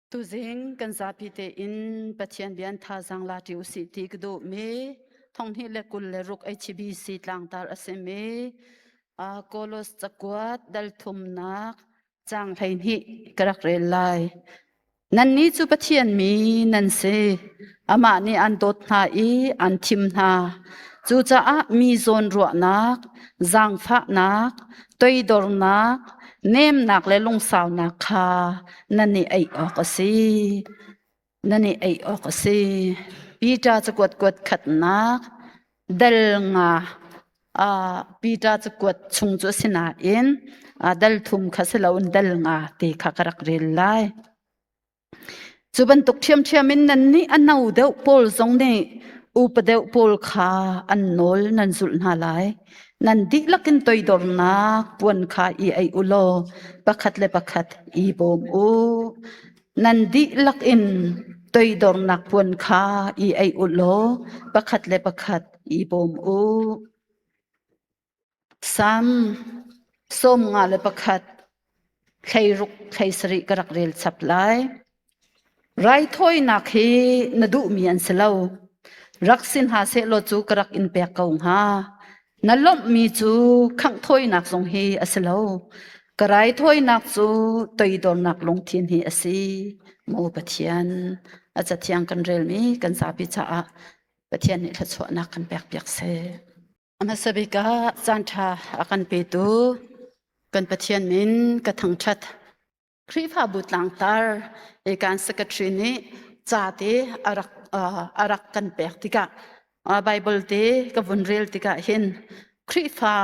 Tuzing kan zapi tein Pathian bia thazaang la ṭi usih ti ka duhmi thonghnih le 26 HBC tlangtar a simi Kolos cakuat dal thumnak caang 12 ka rak rel lai. Nannih cu Pathian mi nan si. Amah nih an dawt hna i an thim hna. Cucaah mi zawnruahnak, zaangfahnak, toidornak, nemnak le lungsaunak kha nan i ei awk a si. Nan i ei awk a si. Peter cakuat kuat khatnak dal nga uh, Peter cakuat chung cu a si nain uh, dal thum kha si loin dal nga ti kha ka rak rel lai. Cu bantuk ṭhiamṭhiam in nannih a no deuh pawl zong nih upa deuh pawl kha an nawl nan zulh hna lai. Nan dihlak in toidornak puan kha i aih u law pakhat le pakhat i bawm u. Nan dihlak in toidornak puan kha i aih u law pakhat le pakhat i bawm u. Salm 51 thleiruk thleisarih ka rak rel chap lai. Raithawinak hi na duhmi an si lo. Rak si hna sehlaw cu ka rak in pek ko hnga. Na lawmhmi cu khangh thawinak zong hi a si lo. Ka raithawinak cu toidornak lungthin hi a si. Maw Pathian, a cathiang kan relmi kan zapi caah Pathian nih thluachuahnak kan pekpiak seh. A hmasa bik ah caanṭha a kan petu kan Pathian min ka thangṭhat. Khrihfabu tlangtar kan secretary nih ca te a rak a rak kan pek tikah Bible te ka vun rel tikah hin Khrihfa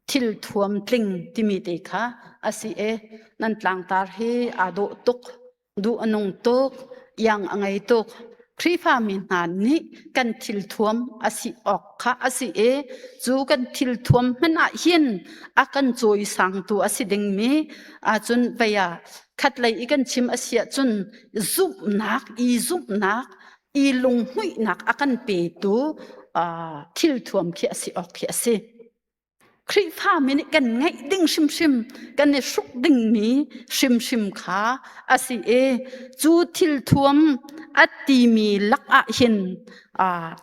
thil thuam tling timi te kha a si e nan tlangtar hi aa dawh tuk duh a nung tuk, iang a ngei tuk. Khrihfami hna nih kan thilthuam a si awk kha a si i cu kan thilthuam hmanh ah hin a kan cawisangtu a si dingmi ahcun vei ah khatlei i kan chim a si ahcun zumhnak, i zumhnak, i lunghmuihnak a kan petu thilthuam khi a si awk khi a si. Khrihfami nih kan ngeih ding hrimhrim, kan i hruk dingmi hrimhrim kha a si i cu thilthuam a timi lak ah hin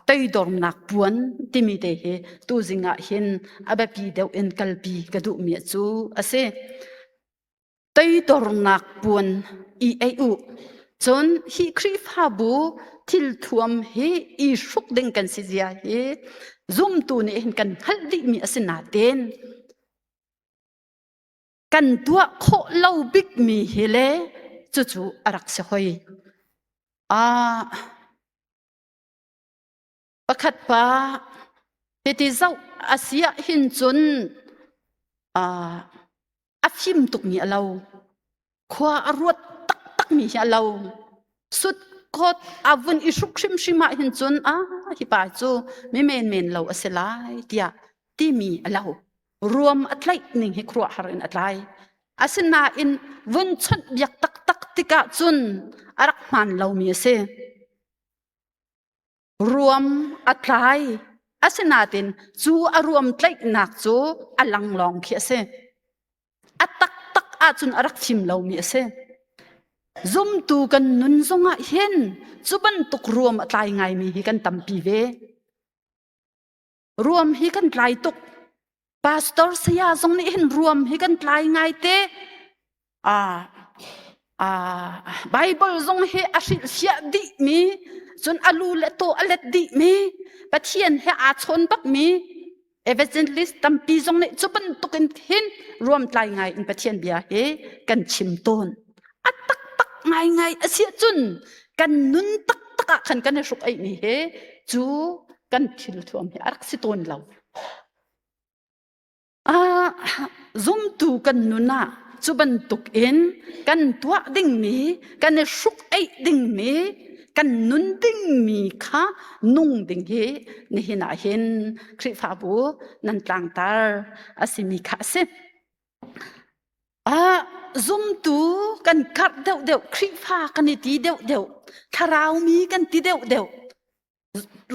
toidornak puan timi te hi tuzing ah hin a biapi deuh in kalpi ka duhmi cu a si. Toidornak puan i ei u. Cun hi Khrihfabu thilthuam hi i hruk ding kan si zia hi zumtu nih hin kan hngalh dihmi a si nain kan tuah khawh lo bikmi hi le cucu a rak si hoi. Ah, Pakhat pa hiti zoh a si ah hin cun a fim tukmi a lo. Khua a ruat taktakmi hi a lo. Sutkot a vun i hruk hrimhrim ah hin cun ah hi pa cu mi menmen lo a si lai tiah timi a lo. Ruam a tlaih ning hi khuaruahhar in a tlai. Asinain vun chawnh biak taktak tikah cun a rak hmaan lomi a si. Ruam a tlai. Asinain cu a ruam tlaihnak cu a lang lawng khi a si. A taktak ahcun a rak fim lomi a si. Zumtu kan nun zongah hin cu bantuk ruam a tlai ngaimi hi kan tampi ve. Ruam hi kan tlai tuk. Pastor saya zong nih hin ruam hi kan tlai ngai te. Ah, ah, Bible zong hi a hrilhfiah dih mi, cun a lu le taw a let dih mi, Pathian he aa chawn bak mi, evangelist tampi zong nih cu bantuk in hin ruamtlai ngai in Pathian bia hi kan chim tawn. A taktak ngaingai a si ahcun kan nun taktak ah khan kan i hruk eih mi hi cu kan thil thuam hi a rak si tawn lo. Ah, zumtu kan nun ah cu bantuk in kan tuah dingmi, kan i hruk eih dingmi, kan nun dingmi kha nung ding hi nihin ah hin Khrihfabu nan tlangtar a simi kha a si. Ah, zumtu kan karh deuhdeuh, Khrihfa kan i ti deuhdeuh, thlaraumi kan ti deuhdeuh,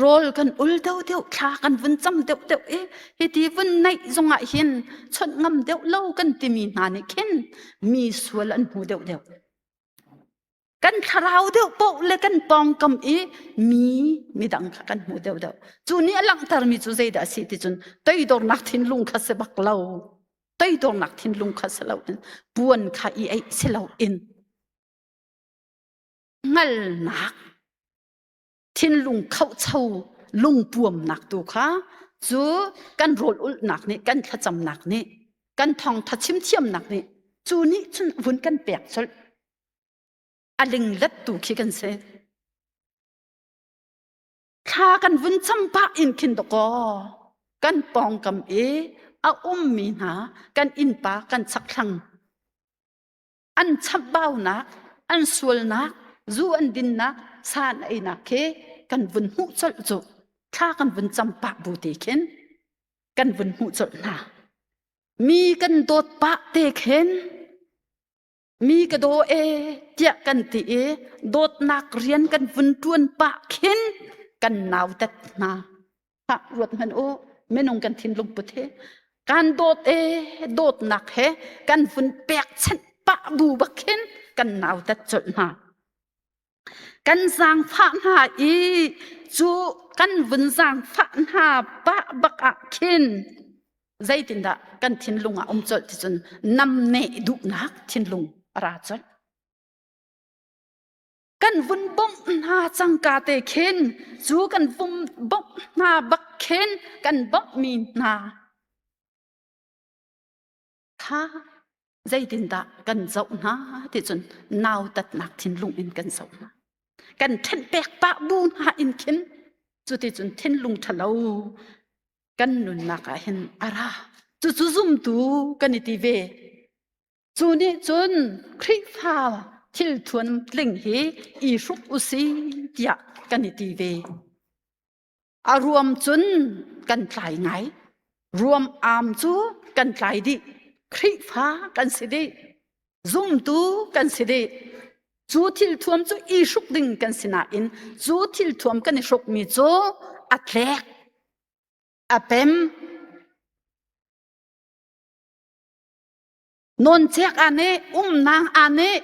rawl kan ul deuhdeuh thla kan vun cam deuhdeuh i hiti vun naih zongah hin chawnh ngam deuh lo kan timi hna nih khin mi sual an hmu deuhdeuh. Kan thlarau deuh paoh le kan pawngkam i mi midang kha kan hmu deuhdeuh. Cu nih a langhtermi cu zeidah a si ti cun toidornak thinlung kha si bak lo. Toidornak thinlung kha si loin puan kha i eih si loin hngalnak thinlung khohcho lungpuamnak tu kha cu kan rawl ulhnak nih kan thlacamnak nih kan thawngtha chimthiamnak nih cu nih cun vun kan pek colh a linglet tu khi kan si thla kan vun cam pah in khin dakaw kan pawngkam i a ummi hna kan innpa kan chakthlang an chamhbaunak, an sualnak, zu an dinnak, sa an einak khi kan vun hmuh colh cu thla kan vun cam pah bu te khin kan vun hmuh colh hna. Mi kan dawt pah te khin mi ka daw e tiah kan ti i dawtnak rian kan vun ṭuan pah khin kan nautat hna. Hah ruat hmanh u minung kan thinlung put hi kan dawt e dawtnak he kan vun pekchanh pah bu bak khin kan nautat colh hna kan zaangfah hna i cu kan vun zaangfah hna pah bak ah khin zeitindah kan thinlung ah um colh ti cun namneh duhnak thinlung a ra colh Kan vun bawmh hna cangka te khin cu kan vun bawmh hna bak khin kan bawmhmi hna kha zeitindah kan zoh hna ti cun nautatnak thinlung in kan zoh hna. Kan ṭhenhpek pah bu hna in khin cuticun thinlung ṭhalo kan nunnak ah hin a ra. Cucu zumtu kan i ti ve. Cu nih cun Khrihfa thilthuan tling hi i hruk usi tiah kan i ti ve. A ruam cun kan tlai ngai. Ruam am cu kan tlai dih. Khrihfa kan si dih. Zumtu kan si dih. Cu thilthuam cu i hruk ding kan si nain cu thilthuam kan i hrukmi cu a tlek, a pem, Nawncek aa neh, umnak aa neh.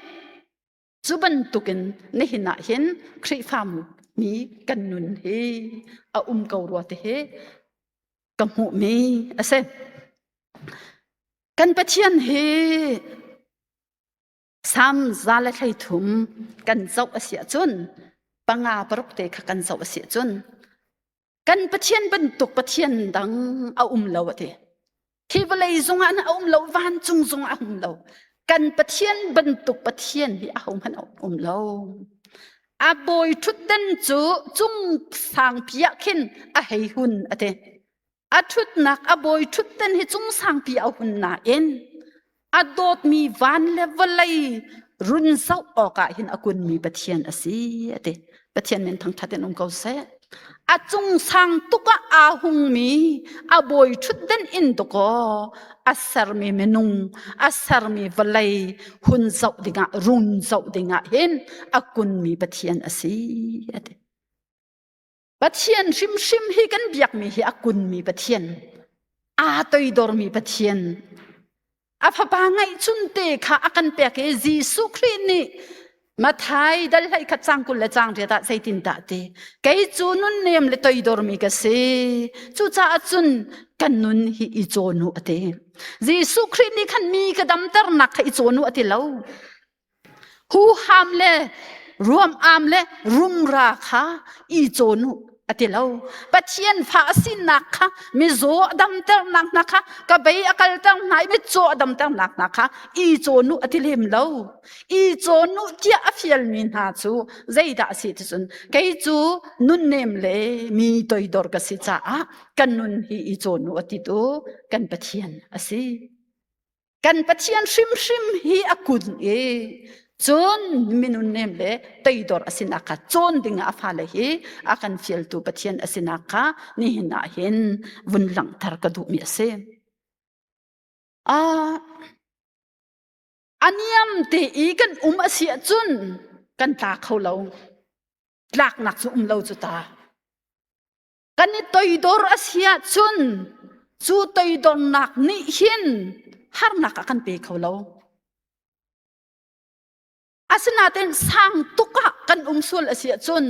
Cu bantukin nihin ah hin Khrihfamu mi kan nun hi a um ko rua ti hi ka hmuhmi a si. Kan Pathian hi Salm 133 kan zoh a si ahcun panga paruk te kha kan zoh a si ahcun kan Pathian bantuk Pathian dang a um lo a ti. Hi vawlei zungah a um lo, vancung zungah a um lo. Kan Pathian bantuk Pathian hi ahohmanh a um lo. A bawi ṭhutdan cu cung sangpi ah khin a hei hun a ti. A ṭhutnak a bawi ṭhutdan hi cung sangpi a hun nain a dawtmi van le vawlei run zoh awkah hin a kunmi Pathian a si a ti. Pathian min thangṭhat in um ko seh. A cung sang tuk ah aa hungmi a bawi ṭhutdan in dakaw a sermi minung a sermi vawlei hun zoh dingah run zoh dingah hin a kunmi Pathian a si a ti. Pathian hrimhrim hi kan biakmi hi a kunmi Pathian, aa toidormi Pathian, a fapa ngeihchun te kha a kan pek i Jesuh Khrih nih Mathai dal hlei khat cang 20 le cang riat ah zeitindah ti kei cu nunnem le toidormi ka si cucaah cun kan nun hi i cawn u a ti Jesuh Khrih nih khan mi ka damternak kha i cawn u a ti lo Huham le ruam-am le rumra kha i cawn u a ti lo. Pathian fa a sinak kha mizaw a damternak hna kha ka bei a kalter hna i mitcaw a damternak hna kha i cawn u a ti lem lo. I cawn u tiah a fialmi hna cu zeidah a si ti cun kei cu nunnem le mi toidor ka si caah kan nun hi i cawn u a ti tu kan Pathian a si. Kan Pathian hrimhrim hi a kun i cun minun nem le teidor a sinak kha cawn dingah a fale hi a kan fialtu Pathian a sinak kha nihin ah hin vun langhter ka duhmi a si. Ah, a niam te i kan um a si ahcun kan tla kho lo. Tlaknak cu um lo cu ta. Kan i toidor a si ahcun cu toidornak nih hin harnak a kan pe kho lo. Asinain sang tuk ah kan um sual a si ahcun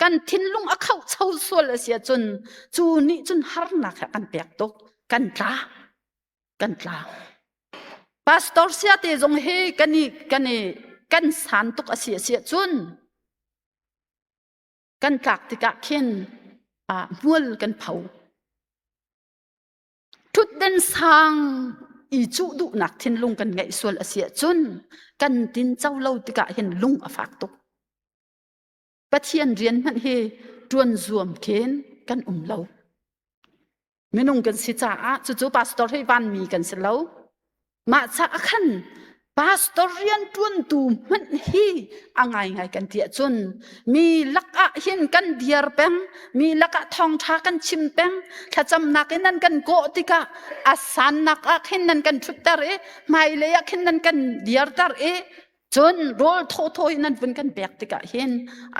kan thinlung a khohcho sual a si ahcun cu nih cun harnak he kan pek tuk kan tla kan tla. Pastor sia te zong hi kan i kan i kan san tuk a si a si ahcun kan tlak tikah khin ah hmual kan pho. Ṭhutden sang i cuh duhnak thinlung kan ngeih sual a si ahcun kan tinco lo tikah hin lung a fak tuk. Pathian rian hmanh hi ṭuan zuam khin kan um lo. Minung kan si caah cucu pastor hi vanmi kan si lo. Mah caah khan pastor rianṭuantu hmanh hi a ngaingai kan ti ahcun mi lakah hin kan diar peng, mi lakah thawngṭha kan chim peng, thlacamnak in nan kan kawh tikah a sannak ah khin nan kan ṭhutter i hmailei ah khin nan kan diarter i cun rawl thawthaw in nan vun kan pek tikah hin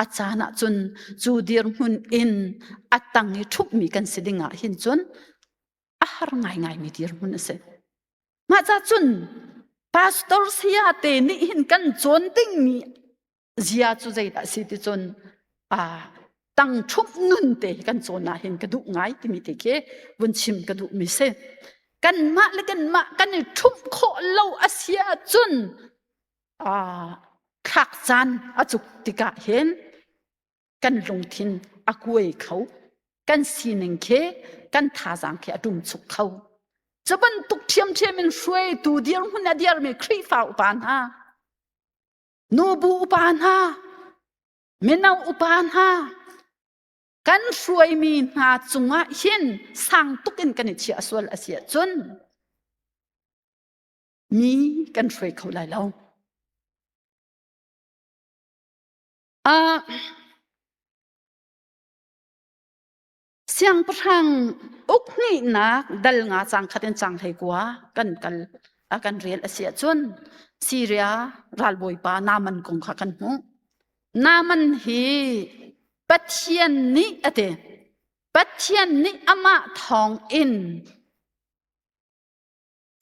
a caan ah cun cu dirhmun in a tang i ṭhupmi kan si ding ah hin cun a har ngaingaimi dirhmun a si. Mah ca cun pastor saya te nih hin kan cawn dingmi zia cu zeidah si ti cun a tang ṭhumh nun te hi kan cawn ah hin ka duh ngai timi te khi vun chim ka duh mi si. Kanmah le kanmah kan i ṭhumh khawh lo a si ahcun thlak caan a cuk tikah hin kan lungthin a kuai kho kan sining khi kan thazaang khi a ṭumchuk kho cu bantuk ṭhiamṭhiam in hruaitu dirhmun a dirmi Khrihfa upa hna nubu upa hna mino upa hna kan hruaimi hna cungah hin sang tuk in kan i chiah sual a si ahcun mi kan hruai kho lai lo. Uh, siangpahrang uk hnihnak dal nga cang khat in cang hlei kua kan kal a kan rel a si ahcun Syria ralbawipa Naaman kong kha kan hmuh. Naaman hi Pathian nih a ti. Pathian nih amah thawng in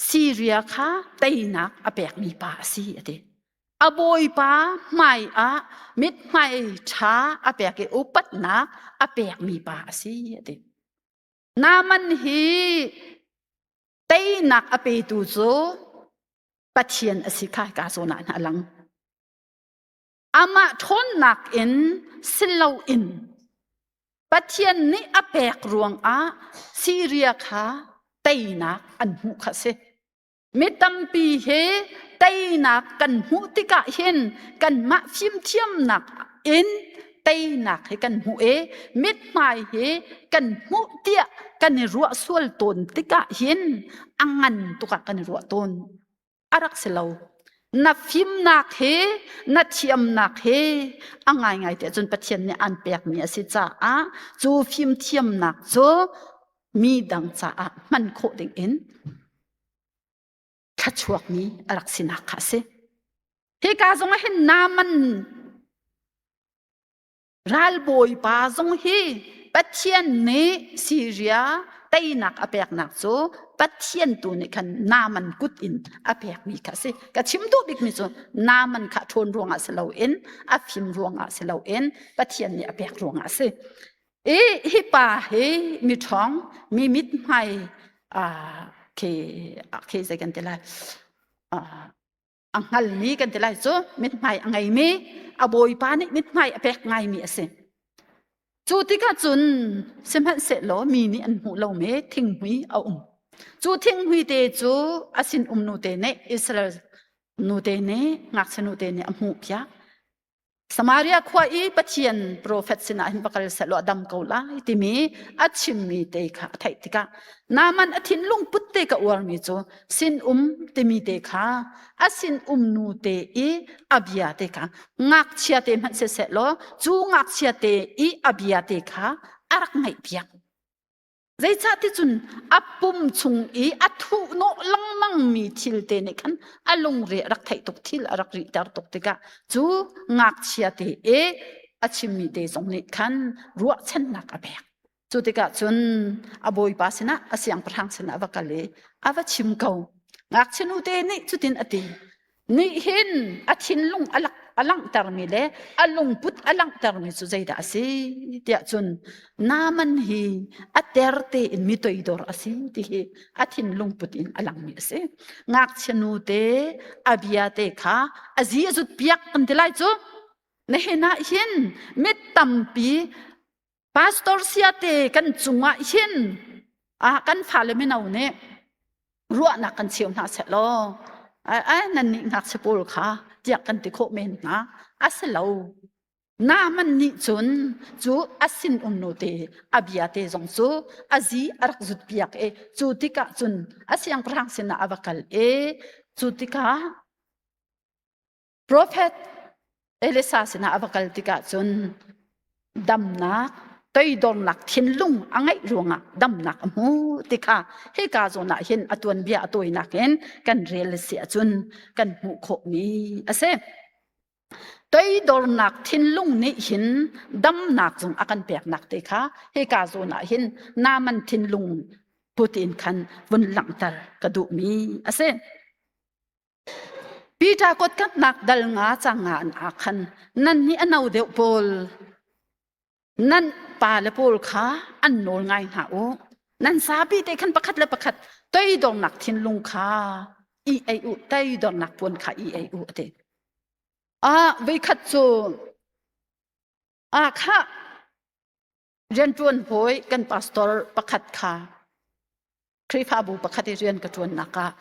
Siria kha teinak a pekmi pa a si a ti. A bawipa hmai ah mithmai ṭha a pek i upatnak a pekmi pa a si a ti. Naaman hi teinak a petu cu Pathian a si kha hika zawn ah a lang. Amah ṭhawnnak in si loin Pathian nih a pek ruangah Syria kha teinak an hmuh kha a si. Mi tampi he teinak kan hmuh tikah hin kanmah fimthiamnak in teinak hi kan hmuh i mithmai hi kan hmuh tiah kan i ruah sual tawn tikah hin a ngan tuk ah kan i ruah tawn. A rak si lo. Na fimnak he na thiamnak he a ngaingai tiah cun Pathian nih aan pekmi a si caah cu fimthiamnak cu mi dang caah hman khawh ding in thluachuakmi a rak sinak kha a si. Hika zong ah hin Naaman Ralbawipa zong hi Pathian nih Syria teinak a peknak cu Pathian tu nih khan Naaman kut in a pekmi kha a si. Ka chim duh bikmi cu Naaman kha ṭhawn ruangah si loin a fim ruangah si loin Pathian nih a pek ruangah a si. I hi pa hi mi ṭhawng, mi mithmai khi khi zei kan ti lai a hngalmi kan ti lai cu mithmai a ngeimi a bawipa nih mithmai a pek ngaimi a si cu tikah cun sihmanhsehlaw mi nih an hmuh lomi thinghmui a um cu thinghmui te cu a sin um nute nih Israel nute nih ngakchia nute nih a hmuh piak Samaria khua i Pathian profet sinah hin va kal sehlaw a dam ko lai timi a chimmi te kha a theih tikah Naaman a thinlung put te ka uarmi cu sin-um timi te kha a sin-um nu te i a bia te kha ngakchia te hmanh siseh law cu ngakchia te i a bia te kha a rak ngaihpiak. Zeicah ticun a pum chung i a thuhnawh lengmangmi thil te nih khan a lungre a rak theih tuk thil a rak rihter tuk tikah cu ngakchia te i a chimmi te zong nih khan ruahchannak a pek. Cu tikah cun a bawipa sinah a siangpahrang sinah a va kal i a va chim ko. Ngakchia nu te nih cutin a ti. Nih hin a thinlung a lak a langhtermi le a lungput a langhtermi cu zeidah a si tiah cun Naaman hi a ter tein mi toidor a si ti hi a thinlung put in a langmi a si. Ngakchia nu te a bia te kha a zi a zut piak kan ti lai cu. Nihin ah hin mit tampi pastor sia te kan cungah hin ah kan fale mino nih ruahnak kan cheu hna seh law ai nan nih ngakchia pawl kha tiah kan ti khawh men hna a si lo. Naaman nih cun cu a sinum nu te a bia te zong cu a zi a rak zut piak i cu tikah cun a siangpahrang sinah a va kal i cu tikah profet Elisa sinah a va kal tikah cun damnak toidornak thinlung a ngeih ruangah damnak a hmu ti kha hika zawn ah hin a tuanbia a tawinak in kan rel a si ahcun kan hmuh khawhmi a si. Toidornak thinlung nih hin damnak zong a kan peknak te kha hika zawn ah hin Naaman thinlung put in khan vun langhter ka duhmi a si. Peter kutkatnak dal nga cang nga an ah khan nan nih a no deuh pawl nan pa le pawl kha an nawl ngai hna u. Nan zapi te khan pakhat le pakhat toidornak thinlung kha i ei u, toidornak puan kha i ei u a ti. Ah, voikhat cu ah kha rianṭuan hawi kan pastor pakhat kha Khrihfabu pakhat i rian ka ṭuannak ah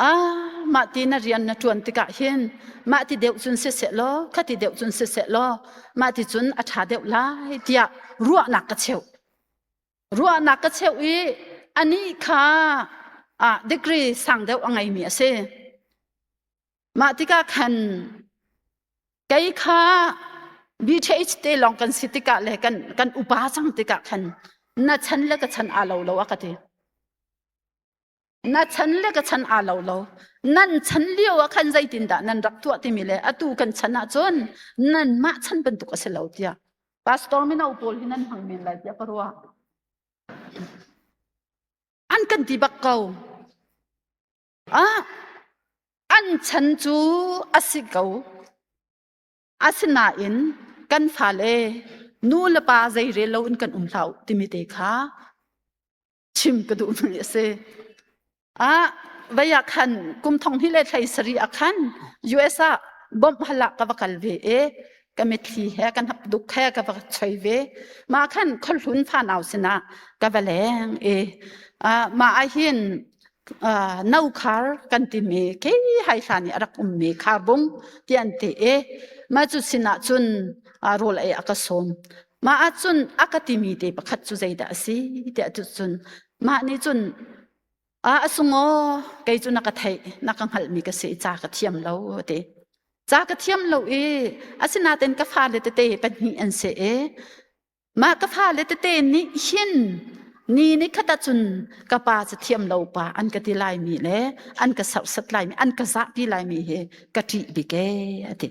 ah mah ti na rian na ṭuan tikah hin mah ti deuh cun siseh law khati deuh cun siseh law mah ti cun a ṭha deuh lai tiah ruahnak ka cheuh. Ruahnak ka cheuh i anih kha ah degree sang deuh a ngeimi a si. Mah tikah khan kei kha BTH te lawng kan si tikah le kan kan upa cang tikah khan na chan le ka chan aa lo lo a ka ti. Na chan le ka chan aa lo lo. Nan chan lio ah khan zeitindah nan rak tuah timi le atu kan chan ahcun nanmah chan bantuk a si lo tiah pastor mino pawl hi nan hmang men lai tiah ka ruah. An kan ti bak ko. Ah, an chan cu a si ko. Asinain kan fale nu le pa zei rel lo in kan um hlah timi te kha chim ka duhmi a si. Ah, vei ah khan kum thong hnih le thlei sarih ah khan US ah bawmh hal ah ka va kal ve i ka mitthli he ka hnap duk he ka va choi ve. Mah khan khuahlun fanau sinah ka va leng i ah, mah ah hin uh, nokhar kan timi ke hai hlan i a rak ummi kharbung ti an ti i mah cu sinah cun uh, rawl ei a ka sawm. Mah ahcun a ka timi te pakhat cu zeidah a si tiah cun mah nih cun a a sungaw kei cu na ka theih na ka hngalhmi ka si ca ka thiam lo ti ca ka thiam lo i asinain ka fale tete pahnih an si i mah ka fale tete nih hin ni ni khat ahcun ka pa ca thiam lo pa an ka ti laimi le an ka serhsat laimi an ka zahpi laimi hi ka ṭih bik ee a ti.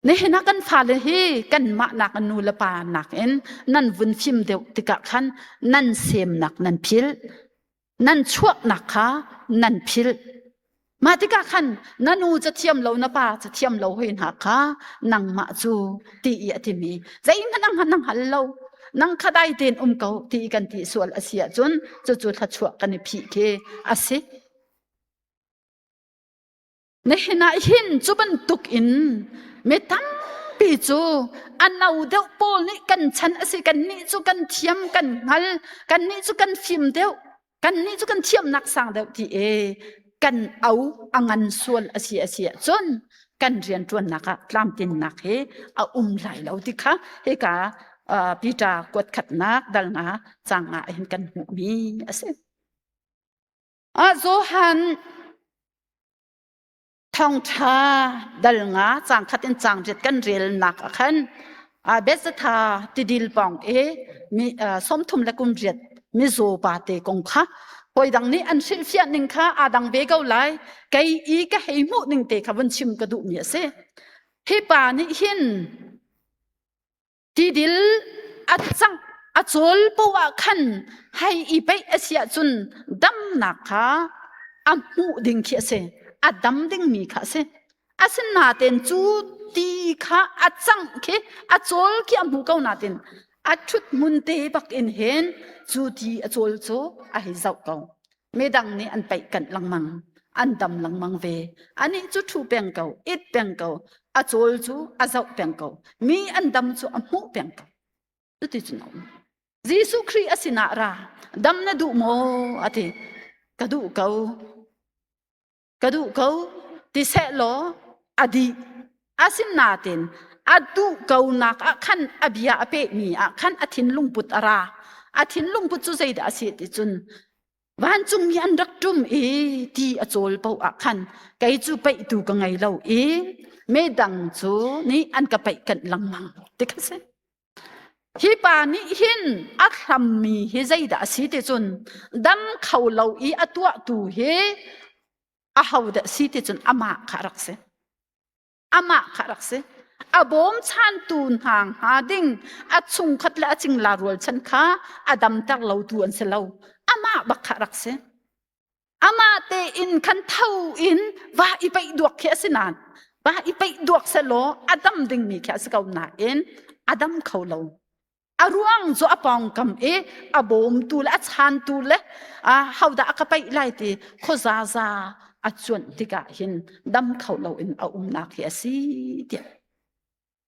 Nihin ah kan fale hi kanmah nak nu le pa nakin nan vun fim deuh tikah khan nan semnak nan philh, nan chuahnak kha nan philh. Mah tikah khan na nu ca thiam lo na pa ca thiam lo hoi hna kha nangmah cu ti i a timi zeihmanh ang nang hal lo nang kha dai tein um ko ti kan ti sual a si ahcun cucu thluachuah kan i phih khi a si. Nihin ah hin cu bantuk in mi tampi cu a no deuh pawl nih kan chan a si kannih cu kan thiam kan hngal kannih cu kan fim deuh kannih cu kan thiamnak sang deuh ti e kan au a ngan sual a si a si ahcun kan rianṭuannak ah tlamtlinnak hi a um lai lo ti kha hika Peter kuat khatnak dal nga cang ah hin kan hmuhmi a si. Ah Johan thawngṭha dal nga cang khat in cang riat kan relnak ah khan Bethesda tidil pawng i mi 30 le kum riat mizaw pa te kong kha hawi dang nih an hrilhfiah ning kha aa dang ve ko lai kei i ka hei hmuh ning te kha vun chim ka duhmi a si hi pa nih hin Tidil a cangh a cawl poah ah khan hei i peih a si ahcun damnak kha a hmuh ding khi a si. A dam dingmi kha a si. Asinain cu ti kha a cangh khi a cawl khi a hmu ko nain a ṭhut hmun te bak in hin cu ti a cawl cu a hei zoh ko. Midang nih an paih kanh lengmang, an dam lengmang ve. Anih cu ṭhu peng ko, it peng ko, a cawl cu a zoh peng ko. Mi an dam cu a hmuh peng ko. Cuticun a um. Jesuh Khrih a sinah ra, dam na duh maw? a ti. Ka duh ko. Ka duh ko ti sehlaw a dih. Asinain a duh ko nak ah khan a bia a pehmi ah khan a thinlung put a ra. A thinlung put cu zeidah a si ti cun vancungmi an rak ṭum i ti a cawl paoh ah khan kei cu peihtu ka ngei lo i midang cu nih an ka peih kanh lengmang ti kha si. Hi pa nih hin a hlammi hi zeidah a si ti cun dam kho lo i a tuahtu hi ahodah si ti cun amah kha a rak si. Amah kha a rak si. A bawmchantu hna hnga ding a chungkhat le a cingla rualchan kha a damter lotu an si lo. Amah bak kha a rak si. Amah tein khan tho in va i peih duak khi a si nain va i peih duak selaw a dam dingmi khi a si ko nain a dam kho lo. A ruang cu a pawngkam i a bawmtu le a chantu le hodah a ka peih lai ti khuazaza a cuanh tikah hin dam kho loin a umnak hi a si tiah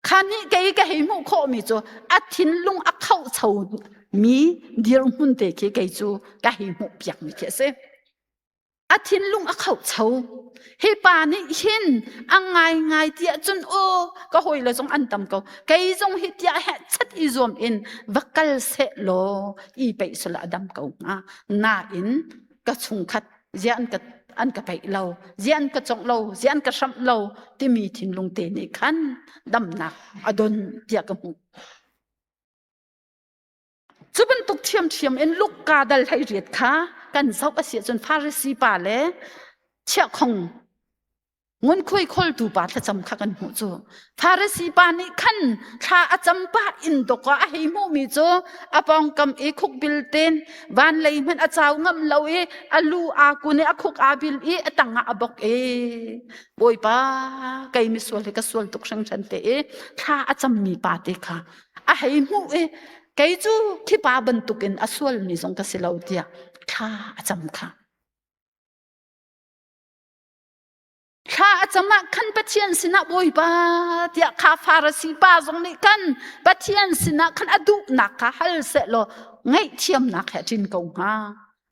Kha nih kei ka hei hmuh khawhmi cu a thinlung a khohcho mi dirhmun te khi kei cu ka hei hmuh piakmi khi a si. A thinlung a khohcho. Hi pa nih hin a ngaingai tiah cun aw ka hawile zong an tam ko. Kei zong hi tiah heh chat i zuam in va kal seh law i peih sula a dam ko hnga. Nain ka chungkhat ziah an ka an ka peih lo ziah an ka congh lo ziah an ka hramh lo timi thinlung te nih khan damnak a don tiah ka hmuh cu bantuk ṭhiamṭhiam in lukka dal hlei riat kha kan zoh a si ahcun Farasi pa le chiahkhong Ngunkhuai kholtu pa thlacam kha kan hmuh cu. Farasi pa nih khan thla a cam pah in dawk ah a hei hmuhmi cu a pawngkam i khukbil ten van lei hmanh a cau ngam lo i a lu aa kun i a khuk aa bil i a tang ah a bok i Bawipa kei misual hi ka sual tuk hringhran te i thla a cammi pa te kha a hei hmuh i kei cu khi pa bantukin a sualmi zong ka si lo tiah thla a cam kha. Thla a cam ah khan Pathian sinah Bawipa tiah kha Farasi pa zong nih khan Pathian sinah khan a duhnak kha hal sehlaw ngaihthiamnak he a ṭin ko hnga.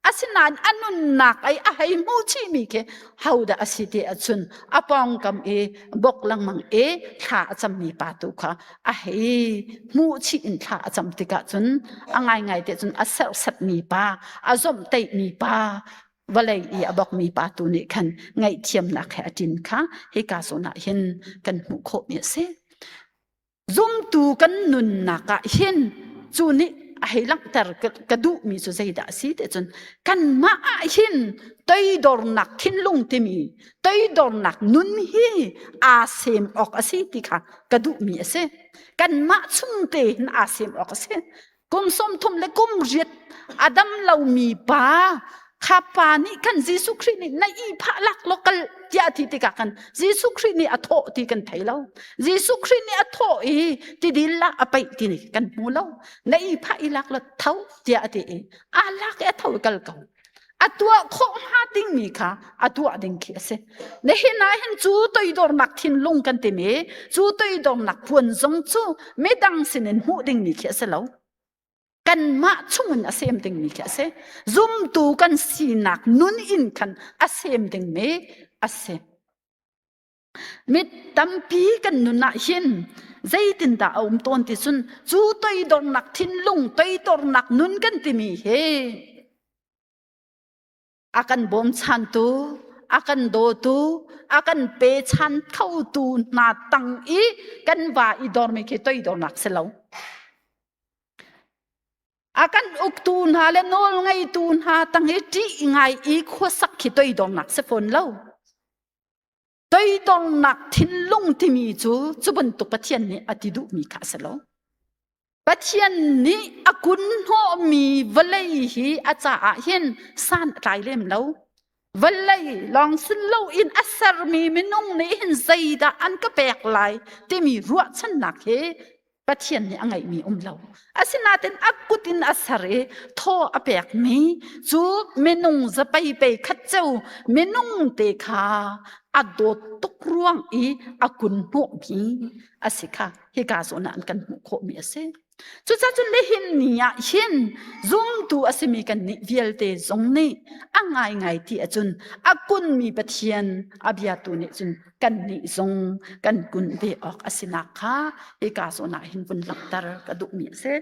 Asinain a nunnak ei a hei hmuh chihmi khi hodah a si ti ahcun a pawngkam i bok lengmang i thla a cammi pa tu kha a hei hmuh chih in thla a cam tikah cun a ngaingai te cun a serhsatmi pa a zomhtaihmi pa vawlei i a bokmi pa tu nih khan ngaihthiamnak he a ṭin kha hika zawn ah hin kan hmuh khawhmi a si. Zumtu kan nunnak ah hin cu nih a hei langhter ka duhmi cu zeidah a si ti cun kanmah ah hin toidornak thinlung timi toidornak nun hi aa sem awk a si ti kha ka duhmi a si. Kanmah chung te hin aa sem awk a si. Kum 30 le kum riat a dam lomi pa kha pa nih khan Jesuh Khrih nih na i phah lak law kal tiah a ti tikah khan Jesuh Khrih nih a thawh ti kan thei lo. Jesuh Khrih nih a thawh i tidil lah a paih ti kan hmu lo. Na i phah i lak law tho tiah a ti i aa lak i a tho i kal ko. A tuah khawh hnga dingmi kha a tuah ding khi a si. Nihin ah hin cu toidornak thinlung kan timi cu toidornak puan zong cu midang sinin hmuh dingmi khi a si lo. Kanmah chungin a sem dingmi khi a si. Zumtu kan sinak nun in khan a sem dingmi a si. Mi tampi kan nun ah hin zeitindah a um tawn ti cun cu toidornak thinlung toidornak nun kan timi hi a kan bawmchantu a kan dawtu a kan pechan khotu hna tang i kan va i dormi khi toidornak si lo. A kan uktu hna le nawl ngeitu hna tang i ṭih ngai i khuasak khi toidornak si fawn lo. Toidornak thinlung timi cu cu bantuk Pathian nih a ti duhmi kha a si lo. Pathian nih a kun hnawhmi vawlei hi a caah hin san a tlai lem lo. Vawlei lawng si loin a sermi minung nih hin zeidah an ka pek lai timi ruahchannak hi Pathian nih a ngeihmi um lo. Asinain a kut in a ser i thaw a pekmi cu minung zapei pei khat ceu minung te kha a dawt tuk ruang i a kun hnawhmi a si kha hika zawn ah an kan hmuh khawhmi a si. Cucacun nihin ni ah hin zumtu a simi kan nih vialte zong nih a ngaingai ti ahcun a kunmi Pathian a biatu nih cun kan nih zong kan kun ve awk a sinak kha hika zawn ah hin vun langhter ka duhmi a si.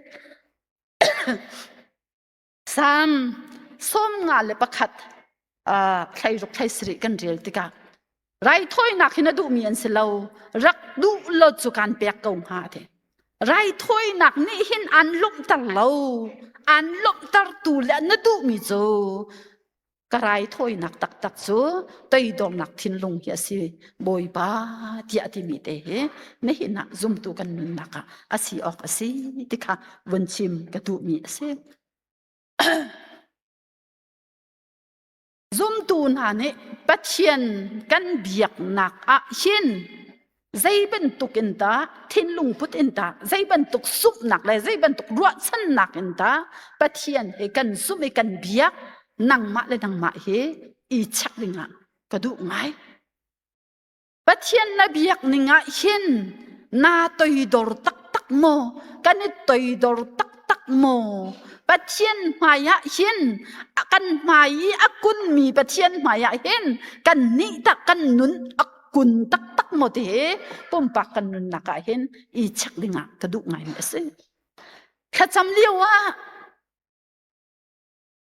Salm 51 thlairuk thlaisarih kan rel tikah raithawinak hi na duhmi an si lo rak duh lo cu kan pek ko hnga ti raithawinak nih hin an lawmhter lo an lawmhtertu le na duhmi cu ka raithawinak taktak cu toidornak thinlung hi a si bawipa tiah timi te hi nihin ah zumtu kan nunnak ah a si awk a si ti kha vun chim ka duhmi a si. Zumtu hna nih Pathian kan biaknak ah hin zei bantuk in dah thinlung put in dah zei bantuk zumhnak le zei bantuk ruahchannak in dah Pathian he kan zumh i kan biak nangmah le nangmah hi i check dingah ka duh ngai. Pathian na biak ning ah hin naa toidor taktak maw? Kan i toidor taktak maw? Pathian hmai ah hin kan hmai i a kunmi Pathian hmai ah hin kan nih tak kan nun a kun taktak maw ti hi pumpak kan nunnak ah hin i check ding ah ka duh ngaimi a si. Thlacam lio ah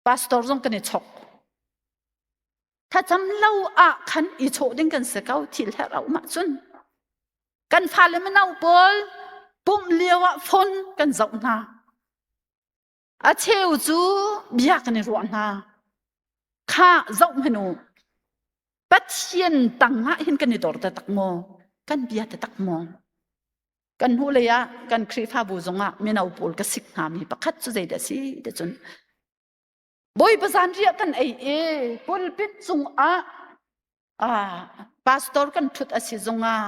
pastor zong kan i chok. Thlacam lo ah khan i chawh ding kan si ko thil herh a um ahcun. Kan fale mino pawl pumh lio ah phone kan zoh hna. A cheu cu bia kan i ruah hna. Kha zoh hmanh u. Pathian tang ah hin kan i dor taktak maw? Kan bia taktak maw? Kan hnulei ah kan Khrihfabu zongah mino pawl ka sik hna mi pakhat cu zeidah si ti cun Bawipa zanriah kan ei i pulpit cungah ah pastor kan ṭhut a si zongah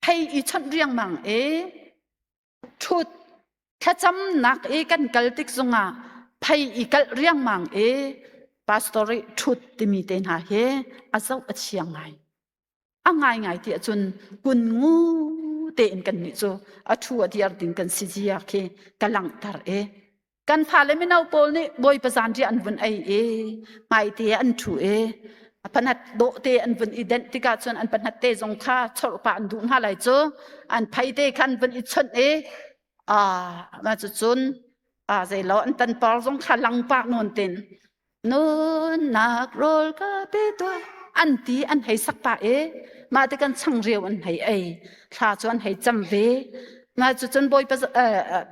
phei i chawnh riangmang i ṭhut thlacamnak i kan kal tik zongah phei i kalh riangmang i pastor i ṭhut timi te hna hi a zoh a chia ngai. A ngaingai ti ahcun kun ngu tein kan nih cu a thu a diar ding kan si zia khi ka langhter i kan fale mino pawl nih bawipa zanriah an vun ei i hmaite an ṭhu i a panat dawh te an vun i denh tikah cun an panat te zong kha chorh pah an duh hna lai cu an phei te kha an vun i chonh i ah mah cucun ah zeilo an tanpar zong kha lang pah nawn tin nunnak rawl ka pe tuah an ti an hei sak pah i mah ti kan changreu an hei ei thla cu an hei cam ve mah cu cun bawipa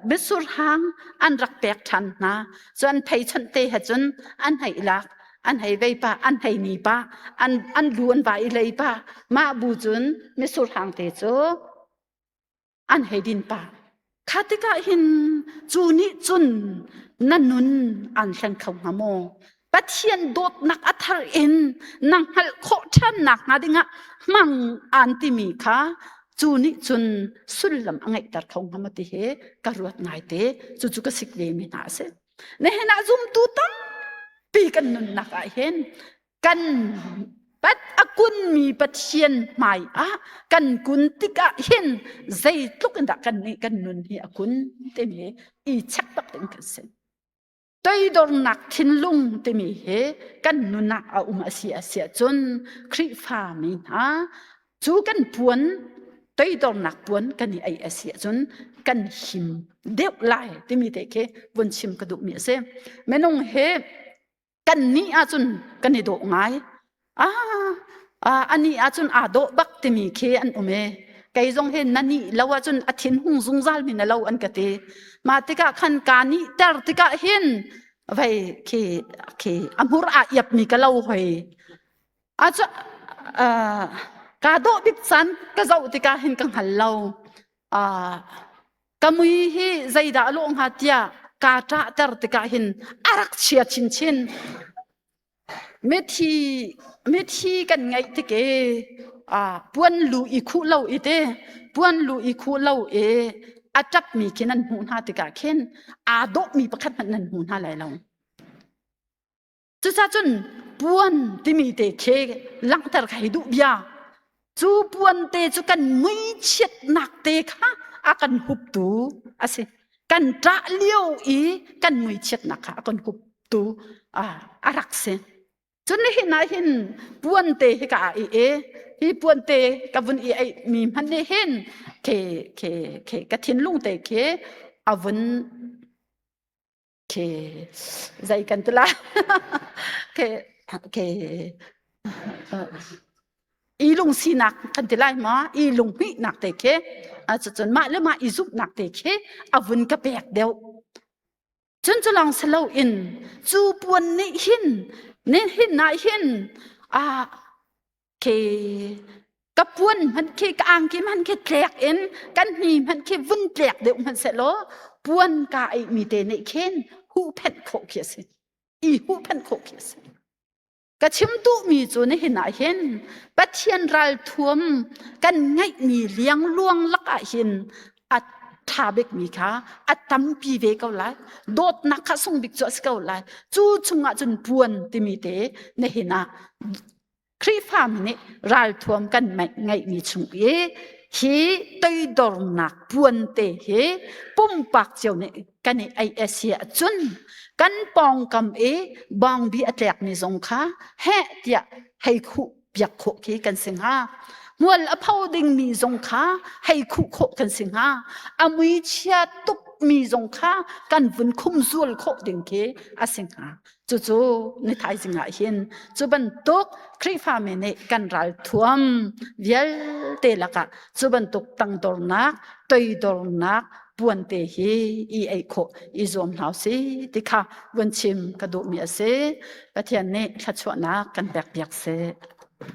mitsur hang an rak pek ṭhan hna cu an phei chawnh te he cun an hei lak an hei vei pah an hei ni pah an an lu an va i lei pah mah bu cun mitsur hang te cu an hei din pah. Kha tikah hin cu nih cun na nun an hleng kho hnga maw? Pathian dawtnak a thar in na hngalh khawh ṭhannak hnga dingah hmang aan timi kha cu nih cun sullam a ngeihter kho hnga maw ti hi ka ruat ngaite. Cucu ka sik ve mi hna a si. Nihin ah zumtu tampi kan nunnak ah hin kan pat a kunmi Pathian hmai ah kan kun tikah hin zeitluk in dah kan nih kan nun hi a kun timi i check bak ding kan si. Toidornak thinlung timi hi kan nun ah a um a si a si ahcun Khrihfa mi hna cu kan puan toidornak puan kan i ei a si ahcun kan him deuh lai timi te khi vun chim ka duhmi a si. Minung hi kan nih ahcun kan i dawh ngai ah anih ahcun aa dawh bak timi khi an um e kei zong hin na nih lo ahcun a thin hung zungzal mi na lo an ka ti mah tikah khan ka nih ter tikah hin vei khi khi a hmur a iap mi ka lo hoi a cu ka dawh bik caan ka zoh tikah hin ka hngal lo Ka mui hi zeidah a lawh hnga tiah kaa ṭahter tikah hin a rak chia chinchin. Mithi mithi kan ngeih tik i puan lu i khuh lo i te puan lu i khuh lo i a ṭapmi khi nan hmuh hna tikah khin aa dawhmi pakhat hmanh nan hmu hna lai lo. Cucacun puan timi te khi langhter kha hi duh bia. Cu puan te cu kan muichiatnak te kha a kan huptu a si. Kan ṭah lio i kan muichiatnak kha a kan huptu a rak si. Cun nihin ah hin puan te hi ka i e hi puan te ka vun i ei mi hmanh nih hin ke ke ke ka thinlung te khi a vun ke zei kan tula ke ke i lungsinak kan ti lai ma i lunghmuihnak te khi cucun mah le mah i zumhnak te khi a vun ka pek deuh. Cun cu lawng si loin cu puan nih hin nihin ah hin a khi ka puan hmanh khi ka angki hmanh khi tlek in kan hni hmanh khi vun tlek deuh hmanh sehlaw puan ka eih mi te nih khin huhphenh khawh khi a si, i huhphenh khawh khi a si. Ka chim duhmi cu nihin ah hin Pathian ralthuam kan ngeihmi liangluang lakah hin a ṭha bikmi kha a tampi ve ko lai. Dawtnak kha sung bik cu a si ko lai. Cu chungah cun puan timi te nihin ah Khrihfami nih ralthuam kan ngeihmi chung i hi toidornak puan te hi pumpak cio nih kan i ei a si ahcun kan pawngkam i bawngbi a tlekmi zong kha heh tiah hei khuh piak khawh khi kan si hnga. Hmual a pho dingmi zong kha hei khuh khawh kan si hnga. A mui chia tukmi zong kha kan vun khumzual khawh ding khi a si hnga. Cucu ni thaizing ah hin cu bantuk Khrihfami nih kan ralthuam vialte lakah cu bantuk tangdornak, toidornak puante hi i ei khawh i zuam hna si ti kha vun chim ka duhmi a si. Pathian nih thluachuahnak kan pek piak seh.